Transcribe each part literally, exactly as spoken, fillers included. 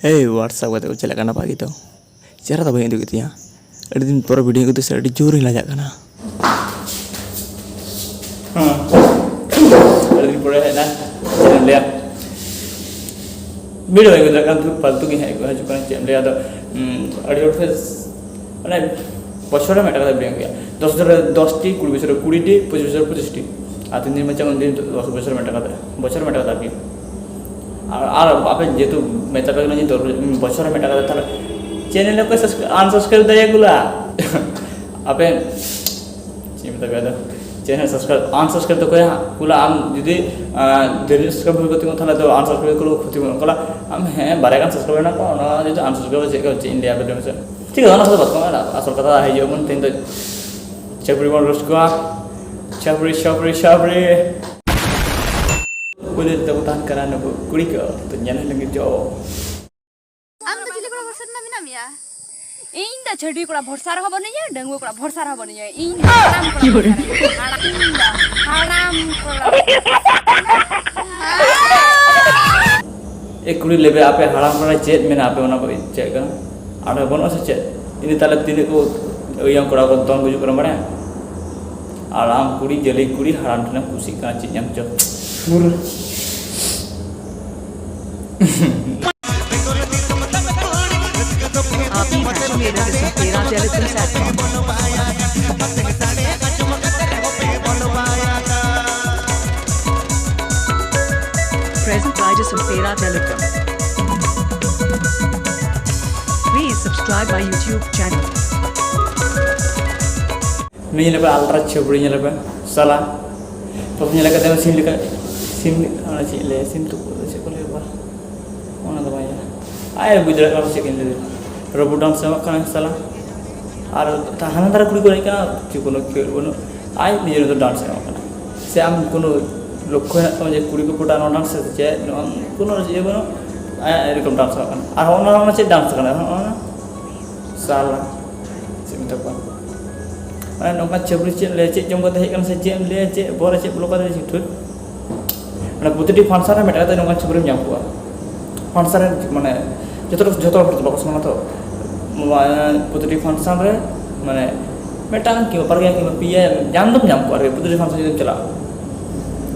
ᱦᱮᱭ, WhatsApp ᱠᱟᱛᱮ ᱠᱚ ᱪᱟᱞᱟᱜ ᱠᱟᱱᱟ ᱵᱷᱟᱜᱤ ᱛᱚ᱾ ᱪᱮᱦᱨᱟ ᱫᱚ ᱵᱟᱹᱧ ᱩᱫᱩᱜ ᱮᱫ ᱛᱤᱧᱟ᱾ ᱟᱹᱰᱤ ᱫᱤᱱ ᱯᱚᱨᱮ ᱵᱷᱤᱰᱤᱭᱳ ᱩᱫᱩᱜ ᱥᱮ ᱟᱹᱰᱤ ᱡᱳᱨᱤᱧ ᱞᱟᱡᱟᱜ ᱠᱟᱱᱟ᱾ ᱦᱮᱸ᱾ ᱟᱹᱰᱤ ᱫᱤᱱ ᱯᱚᱨᱮ ᱦᱮᱡ ᱮᱱᱟ᱾ ᱪᱮᱫ ᱮᱢ ᱞᱟᱹᱭᱟ? ᱵᱷᱤᱰᱤᱭᱳ ᱵᱟᱹᱧ ᱩᱫᱩᱜ ᱠᱟᱱ, ᱯᱷᱟᱞᱛᱩ ᱜᱮ ᱦᱮᱡ ᱦᱤᱡᱩᱜ ᱠᱟᱱᱟ᱾ ᱪᱮᱫ ᱮᱢ ᱞᱟᱹᱭᱟ ᱟᱫᱚ? ᱦᱩᱸ, ᱟᱹᱰᱤ ᱦᱚᱲ ᱯᱷᱮᱥ, ᱢᱟᱱᱮ, ᱵᱚᱪᱷᱚᱨ ᱨᱮ ᱢᱤᱫᱴᱟᱝ ᱠᱟᱛᱮ ᱵᱮᱝᱠ ᱦᱩᱭᱩᱜᱼᱟ᱾ ᱫᱚᱥ ᱵᱚᱪᱷᱚᱨ ᱨᱮ ᱫᱚᱥ ᱴᱤ, ᱠᱩᱲᱤ ᱵᱚᱪᱷᱚᱨ ᱨᱮ ᱠᱩᱲᱤ ᱴᱤ, ᱯᱚᱸᱪᱤᱥ ᱵᱚᱪᱷᱚᱨ ᱨᱮ ᱯᱚᱸᱪᱤᱥ ᱴᱤ᱾ ᱟᱨ ᱛᱤᱱ ᱫᱤᱱ ᱵᱟᱪᱷᱟ ᱩᱱ ᱫᱤᱱ ᱫᱚᱥ ᱵᱚᱪᱷᱚᱨ ᱢᱤᱫᱴᱟᱝ ᱠᱟᱛᱮ, ᱵᱚᱪᱷᱚᱨ ᱢᱤᱫᱴᱟᱝ ᱠᱟᱛᱮ ᱟᱨᱠᱤ᱾ ᱟᱨ, ᱟᱨ ᱟᱯᱮ ᱡᱮᱦᱮᱛᱩ ᱢᱮᱛᱟ ᱯᱮ ᱠᱟᱹᱱᱟᱹᱧ ᱡᱮ ᱫᱚᱥ ᱵᱚᱪᱷᱚᱨ ᱨᱮ ᱢᱤᱫᱴᱟᱝ ᱠᱟᱛᱮ, ᱛᱟᱦᱞᱮ ᱪᱮᱱᱮᱞ ᱦᱚᱸᱯᱮ subscri-, unsubscribe ᱫᱟᱲᱮᱭᱟ ᱠᱩᱞᱟ᱾ ᱟᱯᱮ ᱪᱮᱫ ᱢᱮᱛᱟ ᱯᱮᱭᱟ ᱟᱫᱚ? ᱪᱮᱱᱮᱞ subscribe, unsubscribe ᱫᱚ ᱚᱠᱚᱭ ᱦᱟᱸᱜ ᱠᱩᱞᱟ? ᱟᱢ ᱡᱩᱫᱤ, ᱟᱸ, ᱰᱮᱞᱤ subscribe ᱦᱩᱭ ᱠᱚᱜ ᱛᱟᱢᱟ, ᱛᱟᱦᱞᱮ ᱫᱚ unsubscribe ᱠᱚ ᱠᱷᱚᱛᱤ ᱵᱟᱹᱱᱩᱜ ᱠᱟᱫᱟ᱾ ᱟᱢ ᱦᱮᱸ, ᱵᱟᱨᱭᱟ ᱜᱟᱱ subscribe ᱢᱮᱱᱟᱜ ᱠᱚᱣᱟ, ᱚᱱᱟ ᱡᱩᱫᱤ unsubscribe ᱪᱮᱫ ᱠᱚ, ᱪᱮᱫ ᱤᱧ ᱞᱟᱹᱭᱟ ᱟᱯᱮ ᱫᱚ ᱢᱟᱥᱮ? ᱴᱷᱤᱠ ᱜᱮᱭᱟ, ᱚᱱᱟ ᱠᱚᱫᱚ ᱵᱟᱫ ᱠᱟᱜ ᱢᱮ᱾ ᱟᱥᱚᱞ ᱠᱟᱛᱷᱟ ᱦᱤᱡᱩᱜ ᱟᱵᱚᱱ ᱛᱮᱦᱮᱧ ᱫᱚ ᱪᱷᱟᱯᱨᱤ ᱵᱚᱱ roast ᱠᱚᱣᱟ᱾ ᱪᱷᱟᱯᱨᱤ, ᱪᱷᱟᱯᱨᱤ, ᱪᱷᱟᱯᱨᱤ᱾ ᱯᱩᱭᱞᱩ ᱨᱮᱫᱚ ᱠᱚ ᱛᱟᱦᱮᱱ ᱠᱟᱱᱟ ᱱᱩᱠᱩ ᱠᱩᱲᱤ ᱠᱚ, ᱛᱚ ᱧᱮᱞ ᱞᱟᱹᱜᱤᱫ ᱡᱚ᱾ ᱟᱢ ᱫᱚ ᱪᱤᱞᱤ ᱠᱚᱲᱟ ᱵᱷᱚᱨᱥᱟ ᱨᱮᱱᱟᱜ ᱢᱮᱱᱟᱜ ᱢᱮᱭᱟ? ᱤᱧ ᱫᱚ ᱪᱷᱟᱹᱰᱣᱤ ᱠᱚᱲᱟ ᱵᱷᱚᱨᱥᱟ ᱨᱮᱦᱚᱸ ᱵᱟᱹᱱᱩᱧᱟ, ᱰᱟᱺᱜᱩᱣᱟᱹ ᱠᱚᱲᱟ ᱵᱷᱚᱨᱥᱟ ᱨᱮᱦᱚᱸ ᱵᱟᱹᱱᱩᱧᱟ᱾ ᱤᱧ ᱫᱚ ᱦᱟᱲᱟᱢ ᱠᱚᱲᱟ ᱵᱷᱚᱨᱥᱟ ᱨᱮ᱾ ᱦᱟᱲᱟᱢ, ᱤᱧ ᱫᱚ ᱦᱟᱲᱟᱢ ᱠᱚᱲᱟ᱾ ᱮ ᱠᱩᱲᱤ ᱞᱮᱵᱮ, ᱟᱯᱮ ᱦᱟᱲᱟᱢ ᱠᱚᱲᱟ ᱪᱮᱫ ᱢᱮᱱᱟᱜ ᱟᱯᱮ ᱚᱱᱟ ᱠᱚ ᱪᱮᱫ ᱠᱟᱱᱟ? ᱟᱨ ᱵᱟᱹᱱᱩᱜᱼᱟ ᱥᱮ ᱪᱮᱫ? ᱤᱱᱟᱹ ᱛᱟᱦᱞᱮ ᱛᱤᱱᱟᱹᱜ ᱠᱚ ᱤᱭᱟᱹ ᱠᱚᱲᱟ ᱠᱚ ᱫᱚᱱ ᱜᱩᱡᱩᱜ ᱠᱟᱱᱟ ᱵᱟᱲᱟᱭᱟ? ᱟᱨ ᱟᱢ ᱠᱩᱲᱤ, ᱡᱟᱹᱞᱤ ᱠᱩᱲᱤ, ᱦᱟᱲᱟᱢ ᱴᱷᱮᱱᱮᱢ ᱠᱩᱥᱤᱜ ᱠᱟᱱᱟ, ᱪᱮᱫ ᱧᱟᱢ ᱪᱚ? ᱯᱩᱨᱟᱹ ᱟᱯᱮ ᱯᱟᱪᱷᱮ ᱢᱮᱨᱟ ᱫᱤᱥᱚᱢ ᱯᱮᱲᱟ ᱪᱮᱞᱮ ᱠᱚ ᱥᱟᱛ ᱠᱚ᱾ Present by Disum Pera Telecom. Please subscribe my YouTube channel. ᱱᱩᱭ ᱧᱮᱞ ᱯᱮ, ᱟᱞᱴᱨᱟ ᱪᱷᱟᱹᱯᱲᱤ ᱧᱮᱞ ᱯᱮ, ᱥᱟᱞᱟ᱾ ᱯᱨᱚᱛᱷᱚᱢ ᱧᱮᱞ ᱠᱟᱛᱮ ᱥᱤᱢ ᱞᱮᱠᱟ, ᱥᱤᱢ, ᱚᱱᱟ ᱪᱮᱫ ᱞᱟᱹᱭᱟ, ᱥᱤᱢ ᱛᱩᱯᱩᱫ ᱫᱚ ᱪᱮᱫ ᱠᱚ ᱞᱟᱹᱭᱟ ᱵᱟ? ᱚᱱᱟ ᱫᱚ ᱵᱟᱝ ᱧᱮᱞᱟ᱾ ᱟᱭ ᱵᱩᱡᱽ ᱫᱟᱲᱮᱭᱟᱜ ᱠᱟᱱᱟ ᱪᱮᱫ ᱠᱚᱧ ᱞᱟᱹᱭᱟ᱾ ᱨᱚᱵᱚ ᱰᱟᱱᱥ ᱮᱢᱚᱜ ᱠᱟᱱᱟ ᱥᱟᱞᱟ᱾ ᱟᱨ ᱦᱟᱱᱟ ᱫᱷᱟᱨᱮ ᱠᱩᱲᱤ ᱠᱚ ᱮᱱᱮᱡ ᱠᱟᱱᱟ, ᱪᱮᱫ ᱠᱳᱱᱳ ᱠᱷᱮᱞ ᱵᱟᱹᱱᱩᱜ᱾ ᱟᱡ ᱱᱤᱡᱮ ᱱᱤᱡᱮ ᱰᱟᱱᱥ ᱮᱢᱚᱜ ᱠᱟᱱᱟ᱾ ᱥᱮ ᱟᱢ ᱠᱳᱱᱳ ᱞᱚᱠᱠᱷᱚ ᱦᱮᱱᱟᱜ ᱛᱟᱢᱟ ᱡᱮ ᱠᱩᱲᱤ ᱠᱚ ᱯᱚᱴᱟᱣ ᱱᱚᱣᱟ ᱰᱟᱱᱥ ᱥᱮ ᱪᱮᱫ? ᱱᱚᱣᱟ ᱠᱳᱱᱳ ᱤᱭᱟᱹ ᱵᱟᱹᱱᱩᱜ᱾ ᱟᱭᱟᱜ ᱮᱨᱚᱠᱚᱢ ᱰᱟᱱᱥ ᱮᱢᱚᱜ ᱠᱟᱱᱟ᱾ ᱟᱨ ᱦᱚᱸᱜᱼᱚ ᱱᱚᱣᱟ ᱪᱮᱫ ᱰᱟᱱᱥ ᱠᱟᱱᱟ? ᱦᱚᱸᱜᱼᱚ ᱱᱚᱣᱟ ᱥᱟᱞᱟ, ᱪᱮᱫ ᱢᱮᱛᱟ ᱠᱚᱣᱟ? ᱢᱟᱱᱮ ᱱᱚᱝᱠᱟ ᱪᱷᱟᱹᱯᱲᱤ ᱪᱮᱫ ᱞᱟᱹᱭᱟ, ᱪᱮᱫ ᱡᱚᱢ ᱠᱟᱛᱮ ᱦᱮᱡ ᱠᱟᱱᱟ ᱥᱮ ᱪᱮᱫ ᱮᱢ ᱞᱟᱹᱭᱟ, ᱪᱮᱫ ᱵᱚᱦᱚᱜ ᱨᱮ ᱪᱮᱫ ᱵᱚᱞᱚ ᱠᱟᱛᱮ ᱦᱤᱡᱩᱜ ᱴᱷᱤᱠ? ᱢᱟᱱᱮ ᱯᱨᱚᱛᱤᱴᱤ function ᱨᱮ ᱢᱤᱫᱴᱟᱝ ᱠᱟᱛᱮ ᱱᱚᱝᱠᱟ ᱪᱷᱟᱹᱯᱲᱤᱢ ᱧᱟᱢ ᱠᱚᱣᱟ᱾ Function ᱨᱮ ᱢᱟᱱᱮ ᱡᱚᱛᱚ ᱡᱚᱛᱚ ᱦᱚᱲ ᱫᱚ ᱵᱟᱠᱚ ᱥᱚᱢᱟᱱᱟ ᱛᱚ᱾ ᱱᱚᱣᱟ ᱯᱨᱚᱛᱤᱴᱤ ᱯᱷᱟᱱᱥᱟᱱ ᱨᱮ ᱢᱟᱱᱮ ᱢᱤᱫᱴᱟᱝ ᱠᱤ ᱵᱟᱨᱭᱟ ᱠᱤ ᱯᱮᱭᱟ ᱧᱟᱢ ᱫᱚᱢ ᱧᱟᱢ ᱠᱚᱣᱟ ᱟᱨᱠᱤ, ᱯᱨᱚᱛᱤᱴᱤ ᱯᱷᱟᱱᱥᱟᱱ ᱡᱩᱫᱤᱢ ᱪᱟᱞᱟᱜᱼᱟ᱾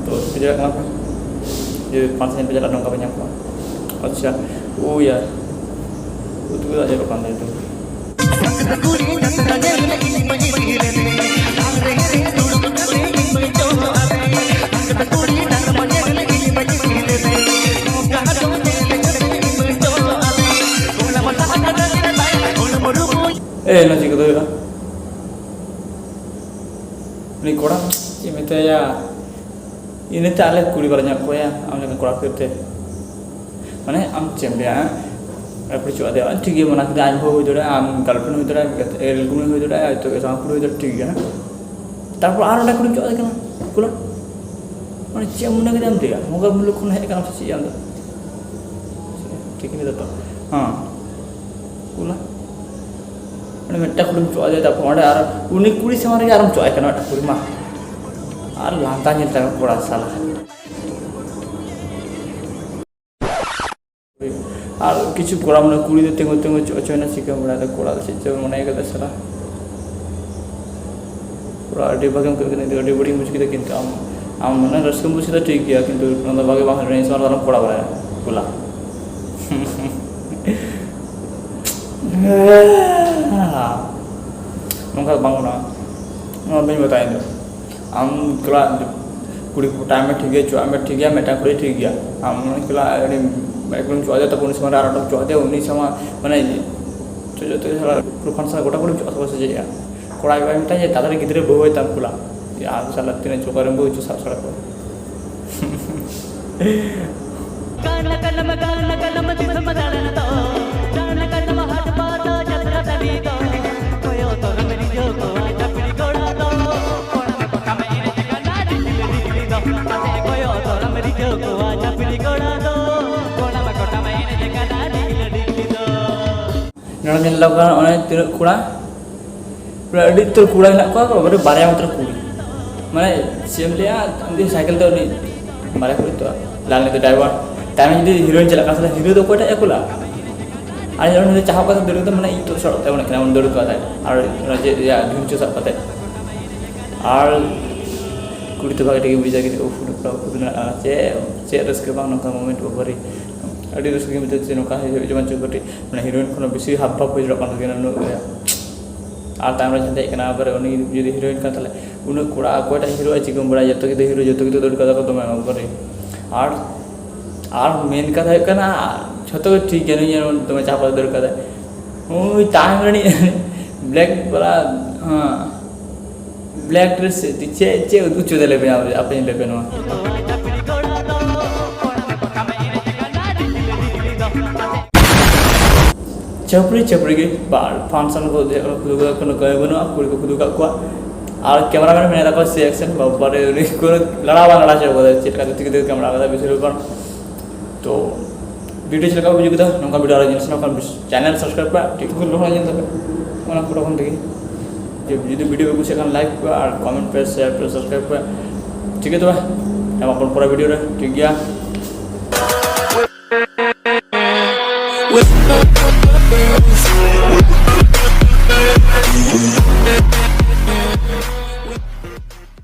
ᱛᱚ ᱵᱩᱡᱷᱟᱹᱣ ᱠᱟᱱᱟ ᱯᱮ, ᱡᱩᱫᱤ ᱯᱷᱟᱱᱥᱟᱱ ᱧᱮᱞ ᱯᱮ ᱪᱟᱞᱟᱜᱼᱟ, ᱱᱚᱝᱠᱟ ᱯᱮ ᱧᱟᱢ ᱠᱚᱣᱟ᱾ ᱟᱪᱪᱷᱟ, ᱳ ᱭᱟᱨ, ᱩᱛᱩ ᱠᱚ ᱧᱮᱞᱚᱜ ᱠᱟᱱ ᱛᱟᱦᱮᱸ ᱛᱚ᱾ ᱮ ᱱᱟ ᱪᱤᱠᱟᱹ ᱫᱚ ᱦᱩᱭᱩᱜᱼᱟ? ᱩᱱᱤ ᱠᱚᱲᱟ ᱪᱮᱫ ᱢᱮᱛᱟᱭᱟ? ᱤᱱᱟᱹᱛᱮ ᱟᱞᱮ ᱠᱩᱲᱤ ᱵᱟᱞᱮ ᱧᱟᱢ ᱠᱚᱣᱟ ᱟᱢ ᱞᱮᱠᱟ ᱠᱚᱲᱟ ᱠᱷᱟᱹᱛᱤᱨ ᱛᱮ᱾ ᱢᱟᱱᱮ ᱟᱢ ᱪᱮᱫ ᱮᱢ ᱞᱟᱹᱭᱟ? ᱦᱮᱸ? ᱟᱨ ᱠᱩᱲᱤ ᱪᱚᱜ ᱟᱫᱮᱭᱟ, ᱴᱷᱤᱠ ᱜᱮᱭᱟ, ᱢᱟᱱᱟ ᱠᱮᱫᱟ, ᱟᱡ ᱦᱚᱸ ᱦᱩᱭ ᱫᱟᱲᱮᱭᱟᱜᱼᱟ, ᱟᱢ ᱜᱟᱨᱞᱯᱷᱨᱮᱱᱰ ᱦᱩᱭ ᱫᱟᱲᱮᱭᱟᱜᱼᱟ, ᱜᱟᱛᱮ ᱨᱤᱞ ᱠᱩᱲᱤ ᱦᱩᱭ ᱫᱟᱲᱮᱭᱟᱜᱼᱟ, ᱦᱚᱭᱛᱳ ᱥᱟᱶ ᱠᱩᱲᱤ ᱦᱩᱭ ᱫᱟᱲᱮᱭᱟᱜᱼᱟ, ᱴᱷᱤᱠ ᱜᱮᱭᱟ᱾ ᱦᱮᱸ? ᱛᱟᱨᱯᱚᱨ ᱟᱨ ᱚᱸᱰᱮ ᱠᱩᱲᱤᱢ ᱪᱚᱜ ᱟᱫᱮ ᱠᱟᱱᱟ, ᱠᱩᱞᱟ᱾ ᱢᱟᱱᱮ ᱪᱮᱫ ᱮᱢ ᱢᱚᱱᱮ ᱠᱮᱫᱟ ᱟᱢ ᱛᱮᱭᱟ? ᱢᱚᱝᱜᱚᱞ ᱢᱩᱞᱩᱠ ᱠᱷᱚᱱ ᱦᱮᱡ ᱟᱠᱟᱱᱟ ᱥᱮ ᱪᱮᱫ ᱟᱢ ᱫᱚ? ᱴᱷᱤᱠ ᱜᱮᱭᱟ ᱛᱚ᱾ ᱦᱮᱸ᱾ ᱠᱩᱞᱟ᱾ ᱚᱸᱰᱮ ᱢᱤᱫᱴᱟᱝ ᱠᱩᱲᱤᱢ ᱪᱚᱜ ᱟᱫᱮᱭᱟ, ᱛᱟᱨᱯᱚᱨ ᱚᱸᱰᱮ ᱟᱨ ᱩᱱᱤ ᱠᱩᱲᱤ ᱥᱟᱢᱟᱝ ᱨᱮᱜᱮ ᱟᱨᱚᱢ ᱪᱚᱜ ᱟᱭ ᱠᱟᱱᱟ ᱢᱤᱫᱴᱟᱝ ᱠᱩᱲᱤ ᱢᱟ᱾ ᱟᱨ ᱞᱟᱸᱫᱟ ᱧᱮᱞ ᱛᱟᱭ ᱢᱮ ᱠᱚᱲᱟ ᱥᱟᱞᱟ᱾ ᱟᱨ ᱠᱤᱪᱷᱩ ᱠᱚᱲᱟ ᱢᱟᱱᱮ ᱠᱩᱲᱤ ᱫᱚ ᱛᱤᱸᱜᱩ ᱛᱤᱸᱜᱩ ᱪᱚᱜ ᱦᱚᱪᱚᱭᱮᱱᱟ, ᱪᱤᱠᱟᱹᱢ ᱵᱟᱲᱟᱭᱟ? ᱠᱚᱲᱟ ᱫᱚ ᱪᱮᱫ ᱪᱚ ᱢᱚᱱᱮ ᱠᱟᱫᱟ ᱥᱟᱞᱟ᱾ ᱠᱚᱲᱟ ᱟᱹᱰᱤ ᱵᱷᱟᱜᱮᱢ ᱟᱹᱭᱠᱟᱹᱣ ᱠᱮᱫᱟ, ᱤᱧ ᱫᱚ ᱟᱹᱰᱤ ᱵᱟᱹᱲᱤᱡ ᱤᱧ ᱵᱩᱡᱽ ᱠᱮᱫᱟ, ᱠᱤᱱᱛᱩ ᱟᱢ, ᱟᱢ ᱢᱟᱱᱮ ᱨᱟᱹᱥᱠᱟᱹᱢ ᱵᱩᱡᱽ ᱠᱮᱫᱟ, ᱴᱷᱤᱠ ᱜᱮᱭᱟ, ᱠᱤᱱᱛᱩ ᱚᱱᱟ ᱫᱚ ᱵᱷᱟᱜᱮ ᱵᱟᱝ ᱦᱩᱭ ᱞᱮᱱᱟ, ᱤᱧ ᱥᱟᱶ ᱟᱞᱚᱢ ᱠᱚᱲᱟ ᱵᱟᱲᱟᱭᱟ, ᱠᱩᱞᱟ᱾ ᱱᱚᱝᱠᱟ ᱫᱚ ᱵᱟᱝ ᱜᱟᱱᱚᱜᱼᱟ, ᱱᱚᱣᱟ ᱵᱟᱹᱧ ᱵᱟᱛᱟᱣᱟ ᱤᱧ ᱫᱚ᱾ ᱟᱢ ᱠᱩᱞᱟ, ᱠᱩᱲᱤ ᱯᱚᱴᱟᱣ ᱢᱮ, ᱴᱷᱤᱠ ᱜᱮᱭᱟ, ᱪᱚᱣᱟᱜ ᱢᱮ, ᱴᱷᱤᱠ ᱜᱮᱭᱟ, ᱢᱤᱫᱴᱟᱝ ᱠᱩᱲᱤ ᱴᱷᱤᱠ ᱜᱮᱭᱟ, ᱟᱢ ᱩᱱᱤ ᱠᱩᱞᱟ ᱟᱹᱰᱤ ᱢᱤᱫᱴᱟᱝ ᱠᱩᱲᱤᱢ ᱪᱚᱣᱟᱜ ᱫᱮᱭᱟ, ᱛᱟᱨᱯᱚᱨ ᱩᱱᱤ ᱥᱟᱢᱟᱝ ᱨᱮ ᱟᱨ ᱢᱤᱫᱴᱟᱝ ᱪᱚᱣᱟᱜ ᱫᱮᱭᱟ, ᱩᱱᱤ ᱥᱟᱢᱟᱝ ᱢᱟᱱᱮ ᱪᱚ-, ᱡᱚᱛᱚ ᱥᱟᱞᱟ ᱯᱩᱨᱟᱹ ᱯᱷᱟᱱᱥᱚᱱ ᱜᱚᱴᱟ ᱠᱩᱲᱤᱢ ᱪᱚᱣᱟᱜ ᱥᱟᱵᱟ ᱥᱮ ᱪᱮᱫ ᱭᱟ? ᱠᱚᱲᱟ ᱜᱮ ᱵᱟᱭ ᱢᱮᱛᱟᱭᱟ ᱡᱮ ᱛᱟᱲᱟᱛᱟᱲᱤ ᱜᱤᱫᱽᱨᱟᱹ ᱵᱟᱹᱦᱩ ᱟᱭ ᱛᱟᱢ ᱠᱩᱞᱟ᱾ ᱡᱮ ᱟᱢ ᱥᱟᱞᱟᱜ ᱛᱤᱱᱟᱹᱜ ᱡᱚᱠᱟᱨ ᱨᱮᱢ ᱵᱟᱹᱦᱩ ᱦᱚᱪᱚ ᱥᱟᱵ ᱥᱟᱲᱟ ᱠᱚᱣᱟ᱾ ᱠᱟᱱᱟ ᱠᱟᱱᱟ ᱠᱟᱱᱟ ᱠᱟᱱᱟ ᱫᱤᱥᱚᱢ ᱫᱟᱬᱟᱱ ᱫᱚ, ᱠᱟᱱᱟ ᱠᱟᱱᱟ ᱦᱟᱴ ᱯᱟᱛᱟ ᱡᱟᱛᱨᱟ ᱴᱟᱺᱰᱤ ᱫᱚ, ᱠᱚᱭᱚᱜ ᱛᱚᱨᱟᱢ ᱨᱤᱡᱷᱟᱹᱣ ᱠᱚᱣᱟ ᱪᱟᱹᱯᱲᱤ ᱠᱚᱲᱟ ᱫᱚ, ᱠᱚᱲᱟ ᱠᱚ ᱠᱟᱢᱮ ᱮᱱᱮᱡ ᱠᱟᱱᱟ ᱰᱤᱜᱽᱞᱤ ᱰᱤᱜᱽᱞᱤ ᱫᱚ, ᱯᱟᱥᱮ ᱠᱚᱭᱚᱜ ᱛᱚᱨᱟᱢ ᱨᱤᱡᱷᱟᱹᱣ ᱠᱚᱣᱟ ᱪᱟᱹᱯᱲᱤ ᱠᱚᱲᱟ ᱫᱚ, ᱠᱚᱲᱟ ᱠᱚ ᱠᱟᱢᱮ ᱮᱱᱮᱡ ᱠᱟᱱᱟ ᱰᱤᱜᱽᱞᱤ ᱰᱤᱜᱽᱞᱤ ᱫᱚ᱾ ᱱᱚᱰᱮ ᱧᱮᱞ ᱧᱟᱢᱚᱜ ᱠᱟᱱᱟ ᱚᱱᱮ ᱛᱤᱱᱟᱹᱜ ᱠᱚᱲᱟ, ᱯᱩᱨᱟᱹ ᱟᱹᱰᱤ ᱩᱛᱟᱹᱨ ᱠᱚᱲᱟ ᱢᱮᱱᱟᱜ ᱠᱚᱣᱟ, ᱵᱟᱵᱟᱨᱮ ᱵᱟᱨᱭᱟ ᱢᱟᱛᱨᱚ ᱠᱩᱲᱤ᱾ ᱢᱟᱱᱮ ᱪᱮᱫ ᱮᱢ ᱞᱟᱹᱭᱟ, ᱩᱱᱤ ᱥᱟᱭᱠᱮᱞ ᱛᱮ ᱩᱱᱤ ᱵᱟᱨᱭᱟ ᱠᱩᱲᱤ ᱛᱚ, ᱞᱟᱞ ᱱᱤᱛᱚᱜ ᱰᱨᱟᱭᱵᱷᱟᱨ, ᱛᱟᱭᱚᱢ ᱡᱩᱫᱤ ᱦᱤᱨᱳᱭᱤᱱ ᱪᱟᱞᱟᱜ ᱠᱟᱱ ᱛᱟᱦᱞᱮ ᱦᱤᱨᱳ ᱫᱚ ᱚᱠᱚᱭᱴᱟᱜ ᱮ ᱠᱩᱞᱟ? ᱟᱨ ᱩᱱᱤ ᱫᱚ ᱪᱟᱦᱟᱵ ᱠᱟᱛᱮ ᱫᱟᱹᱲ ᱠᱟᱛᱮ, ᱢᱟᱱᱮ ᱤᱧ ᱛᱚ ᱥᱟᱵ ᱠᱟᱛᱮ ᱚᱱᱮ ᱠᱟᱱᱟ, ᱩᱱᱤ ᱫᱟᱹᱲ ᱠᱟᱫᱟᱭ ᱟᱨ ᱚᱱᱟ ᱪᱮᱫ ᱨᱮᱭᱟᱜ ᱰᱷᱤᱢᱪᱩ ᱥᱟᱵ ᱠᱟᱛᱮ᱾ ᱟᱨ ᱠᱩᱲᱤ ᱛᱚ ᱵᱷᱟᱜᱮ ᱴᱷᱤᱠ ᱜᱮ ᱵᱩᱡᱟ ᱠᱤ ᱩᱯᱷᱩ ᱰᱩᱯᱷᱩ ᱩᱯᱷᱩ ᱢᱮᱱᱟᱜᱼᱟ᱾ ᱪᱮᱫ ᱪᱮᱫ ᱨᱟᱹᱥᱠᱟᱹ ᱵᱟᱝ ᱱᱚᱝᱠᱟ ᱢᱳᱢᱮᱱᱴ ᱵᱟᱵᱟᱨᱮ᱾ ᱟᱹᱰᱤ ᱨᱟᱹᱥᱠᱟᱹ ᱜᱮ ᱵᱩᱡᱷᱟᱹᱜ ᱡᱮ ᱱᱚᱝᱠᱟ ᱦᱩᱭᱩᱜ ᱡᱮᱢᱚᱱ ᱪᱚ ᱠᱟᱹᱴᱤᱡ, ᱢᱟᱱᱮ ᱦᱤᱨᱳᱭᱤᱱ ᱠᱷᱚᱱ ᱦᱚᱸ ᱵᱮᱥᱤ ᱦᱟᱵ ᱵᱷᱟᱵ ᱦᱩᱭ ᱡᱚᱲᱚᱜ ᱠᱟᱱ ᱛᱟᱹᱠᱤᱱᱟ ᱱᱩᱱᱟᱹᱜ ᱜᱮ᱾ ᱟᱨ ᱛᱟᱭᱚᱢ ᱨᱮ ᱡᱟᱦᱟᱸ ᱦᱮᱡ ᱠᱟᱱᱟ, ᱟᱵᱟᱨ ᱩᱱᱤ ᱡᱩᱫᱤ ᱦᱤᱨᱳᱭᱤᱱ ᱠᱟᱱ, ᱛᱟᱦᱞᱮ ᱩᱱᱟᱹᱜ ᱠᱚᱲᱟ ᱚᱠᱚᱭᱴᱟᱜ ᱦᱤᱨᱳ ᱟᱭ ᱪᱤᱠᱟᱹᱢ ᱵᱟᱲᱟᱭᱟ? ᱡᱚᱛᱚ ᱜᱮ ᱦᱤᱨᱳ, ᱡᱚᱛᱚ ᱜᱮ ᱫᱟᱹᱲ ᱠᱟᱫᱟ ᱠᱚ ᱫᱚᱢᱮ ᱵᱟᱵᱟᱨᱮ᱾ ᱟᱨ ᱟᱨ ᱢᱮᱱ ᱠᱟᱛᱷᱟ ᱦᱩᱭᱩᱜ ᱠᱟᱱᱟ, ᱡᱷᱚᱛᱚ ᱜᱮ ᱴᱷᱤᱠ ᱜᱮᱭᱟ, ᱱᱩᱭ ᱧᱮᱞ ᱫᱚᱢᱮ ᱪᱟᱯᱟ ᱫᱟᱹᱲ ᱠᱟᱫᱟᱭ᱾ ᱩᱭ ᱛᱟᱭᱚᱢ ᱨᱤᱱᱤᱡ ᱵᱞᱮᱠ ᱵᱟᱞᱟ, ᱦᱮᱸ, ᱵᱞᱮᱠ ᱰᱨᱮᱥ ᱪᱮᱫ, ᱪᱮᱫ ᱩᱫᱩᱜ ᱦᱚᱪᱚ ᱫᱟᱞᱮ ᱯᱮ ᱟᱯᱮ, ᱟᱯᱮ ᱞᱟᱹᱭ ᱯᱮ ᱱᱚᱣᱟ᱾ ᱪᱷᱟᱹᱯᱨᱤ ᱪᱷᱟᱹᱯᱨᱤ ᱜᱮ, ᱵᱟ, ᱯᱷᱟᱱᱥᱚᱱ ᱠᱚ ᱩᱫᱩᱜ ᱠᱟᱱᱟ, ᱠᱳᱱᱳ ᱠᱟᱹᱢᱤ ᱵᱟᱹᱱᱩᱜᱼᱟ, ᱠᱩᱲᱤ ᱠᱚ ᱩᱫᱩᱜ ᱠᱟᱜ ᱠᱚᱣᱟ᱾ ᱟᱨ ᱠᱮᱢᱮᱨᱟᱢᱮᱱ ᱢᱮᱱᱟᱭ ᱛᱟᱠᱚᱣᱟ ᱥᱤ ᱮᱠᱥᱮᱱ, ᱵᱟᱵᱟᱨᱮ ᱩᱱᱤ ᱠᱳᱱᱳ ᱞᱟᱲᱟᱣ ᱵᱟᱝ ᱞᱟᱲᱟᱣ ᱦᱚᱪᱚ ᱠᱟᱫᱟ, ᱪᱮᱫ ᱞᱮᱠᱟ ᱛᱮ ᱪᱤᱠᱟᱹ ᱛᱮ ᱠᱮᱢᱮᱨᱟ ᱠᱟᱫᱟ ᱵᱮᱥᱤᱨ ᱵᱷᱟᱜᱽ᱾ ᱛᱚ ᱵᱷᱤᱰᱤᱭᱳ ᱪᱮᱫ ᱞᱮᱠᱟ ᱯᱮ ᱵᱩᱡᱷᱟᱹᱣ ᱠᱮᱫᱟ? ᱱᱚᱝᱠᱟ ᱵᱷᱤᱰᱤᱭᱳ ᱟᱨᱚ ᱧᱮᱞ ᱥᱟᱱᱟ ᱠᱷᱟᱱ ᱪᱮᱱᱮᱞ ᱥᱟᱵᱥᱠᱨᱟᱭᱤᱵ ᱯᱮ, ᱴᱤᱠ ᱠᱚ ᱞᱚᱦᱚᱱ ᱧᱮᱞ ᱛᱟᱯᱮ ᱚᱱᱟ ᱯᱷᱳᱴᱳ ᱠᱷᱚᱱ ᱛᱮᱜᱮ᱾ ᱡᱩᱫᱤ ᱵᱷᱤᱰᱤᱭᱳ ᱯᱮ ᱠᱩᱥᱤᱭᱟᱜ ᱠᱷᱟᱱ ᱞᱟᱭᱤᱠ ᱯᱮ ᱟᱨ ᱠᱚᱢᱮᱱᱴ ᱯᱮ, ᱥᱮᱭᱟᱨ ᱯᱮ, ᱥᱟᱵᱥᱠᱨᱟᱭᱤᱵ ᱯᱮ᱾ ᱴᱷᱤᱠ ᱜᱮᱭᱟ ᱛᱚᱵᱮ, ᱧᱟᱯᱟᱢ ᱟᱵᱚᱱ ᱯᱚᱨᱮ ᱵᱷᱤᱰᱤᱭᱳ ᱨᱮ, ᱴᱷᱤᱠ ᱜᱮᱭᱟ᱾